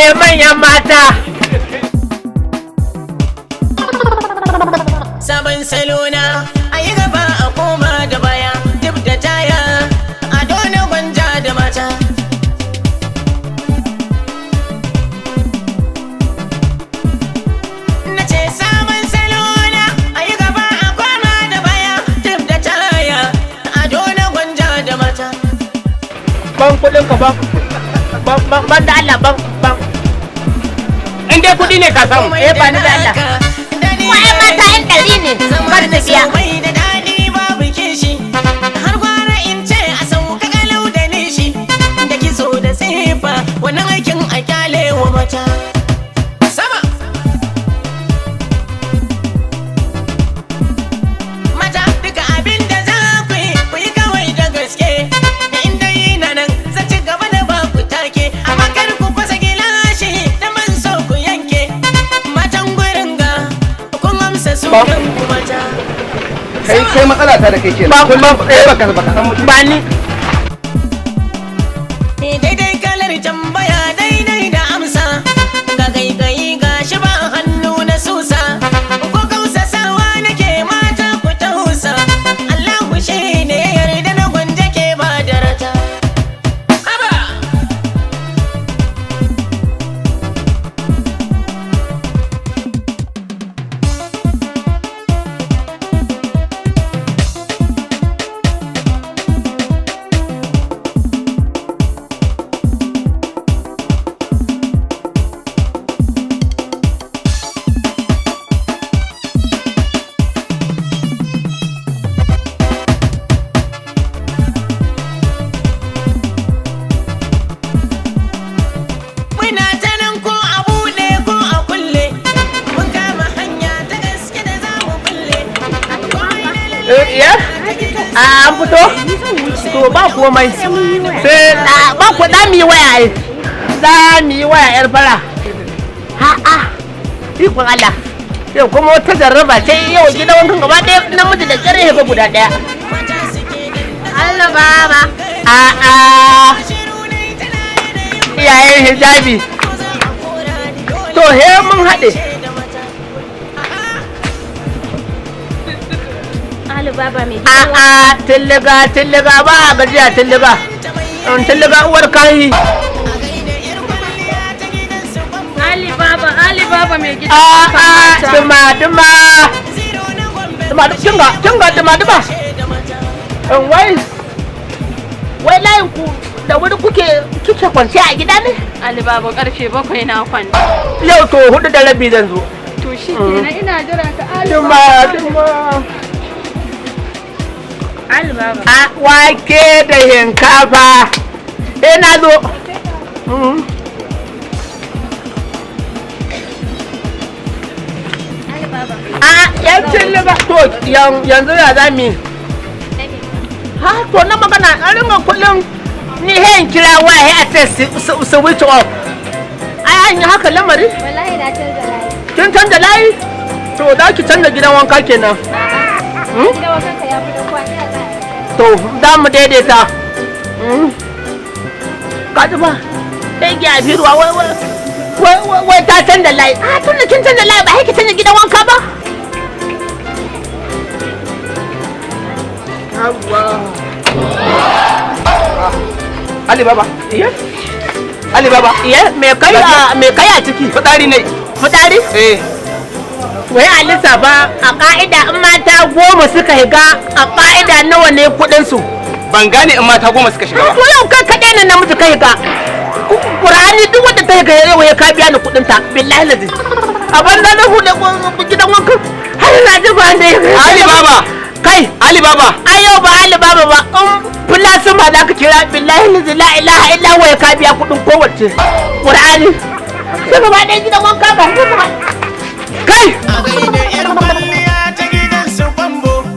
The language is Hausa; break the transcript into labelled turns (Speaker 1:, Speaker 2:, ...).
Speaker 1: Iyaye manyan mata.
Speaker 2: Sabon salona a yi gaba a koma da baya, duk da taya a dole gwanja da mata. Na ce sabon salona a yi gaba a koma da baya, duk da taya a dole gwanja da mata.
Speaker 1: Ban kuɗin ka, ban ban ban ban da Allah, ban ban.
Speaker 3: In dai kuɗi ne ka samu.
Speaker 1: Eh, ba ni da Allah.
Speaker 2: Wa'yan
Speaker 1: mata yan ɗari ne, kar su biya.
Speaker 2: Mai da daɗi babu kishi, har gwara in ce a sauka galau da nishi, da kitso da tsifa, wannan aikin a kyale wa mata. Sama! Mata duka abin da za ku yi, ku yi kawai da gaske. In dai na nan, zan ci gaba da ba ku take, amma kar ku fasa gilashi da man so ku yanke. Matan gurin ga, kun amsa sunan ku mata.
Speaker 4: Kai kai, matsala ta da kai kenan.
Speaker 1: Ba
Speaker 4: Kullum kai baka san mutum.
Speaker 1: Ba ni.
Speaker 2: Daidai kalar tambaya, daidai da amsa, ga gaigayi ga shi ba hannu na susa, ko kausasawa nake mata ku tausa. Allahu shi ne ya yarda na gwanja ke ba da rata. Haba! Muna ta nan ko a buɗe ko a kulle, mun kama hanya ta gaske da za mu bulle.
Speaker 1: Eh, iya? A an fito? To ba komai. Sai na ba ku da mi waya ai. Da mi waya yar fara. Ha a. Ikon Allah. Yau kuma wata jarraba ce yau, gidan wankan gaba ɗaya namiji da ƙyar ya ga guda ɗaya.
Speaker 2: Mata suke
Speaker 1: Allah baba. A a.
Speaker 2: shiru ne tana yanayin
Speaker 1: Iyayen hijabi.
Speaker 2: ko za a kora ni dole
Speaker 1: To he mun haɗe.
Speaker 2: da mata.
Speaker 5: Ali Baba mai
Speaker 1: A
Speaker 5: gidan.
Speaker 1: a, tilliga tilliga, ba a gajiya tilliga. Tilliga uwar kayi.
Speaker 2: A gaida yar kwalliya ta gidan su gwamma.
Speaker 5: Ali Baba, Ali Baba mai gidan.
Speaker 1: A a, duma duma.
Speaker 2: Zero na Gombe.
Speaker 1: Duma kinga kinga, duma duma.
Speaker 2: Da mata.
Speaker 1: Wai wai, layin ku da wuri kuke kike kwanciya a gida ne?
Speaker 5: Ali Baba, karfe 7 na kwanta.
Speaker 1: Yau to 4:30 zan zo.
Speaker 5: To shi kenan, ina jira ka, Ali
Speaker 1: Duma
Speaker 5: Baba.
Speaker 1: duma.
Speaker 5: Ali Baba.
Speaker 1: A wake da shinkafa. Eh, na zo.
Speaker 5: Ali Baba.
Speaker 1: A yancin liba to yanzu ya za mu yi? Ha, to na magana an ringa kullum ni he in kira waya he a ce switch off. Ai an yi haka lamari.
Speaker 5: Wallahi na canza layi.
Speaker 1: Kin canza layi? To za ki canza gidan wanka kenan.
Speaker 5: Gidan wankan ka ya fi da kwani a tsaya.
Speaker 1: To za mu daidaita. Ka ji ba sai ki a ruwa, wai wai wai wai wai ta canza layi. A tun da kin canza layi, ba sai ki canza gidan wanka ba. Yawwa.
Speaker 4: Ali Baba.
Speaker 1: Iya.
Speaker 4: Ali Baba.
Speaker 1: Iya, me kai a ciki?
Speaker 4: Fitsari ne.
Speaker 1: Fitsari?
Speaker 4: Eh.
Speaker 1: Wai a lissafa a ka'ida, in mata 10 suka higa, a ka'ida nawa ne kuɗin su?
Speaker 4: Ban gane in mata 10 suka shiga ba.
Speaker 1: To yau kai kaɗai ne namiji kai higa. Qur'ani duk wanda ta higa yau ya ka biya ni kuɗin ta, billahi lazi. A banza na hude gidan wankan har na ji ba ne.
Speaker 4: Ali Baba.
Speaker 1: Kai.
Speaker 4: Ali Baba.
Speaker 1: Ai yau ba Ali Baba ba, in plasma za ka kira, billahi lazi la ilaha illa huwa, ya ka biya kuɗin kowace. Qur'ani. Sai gaba ɗaya gidan wanka ba. Kai.
Speaker 2: A gaida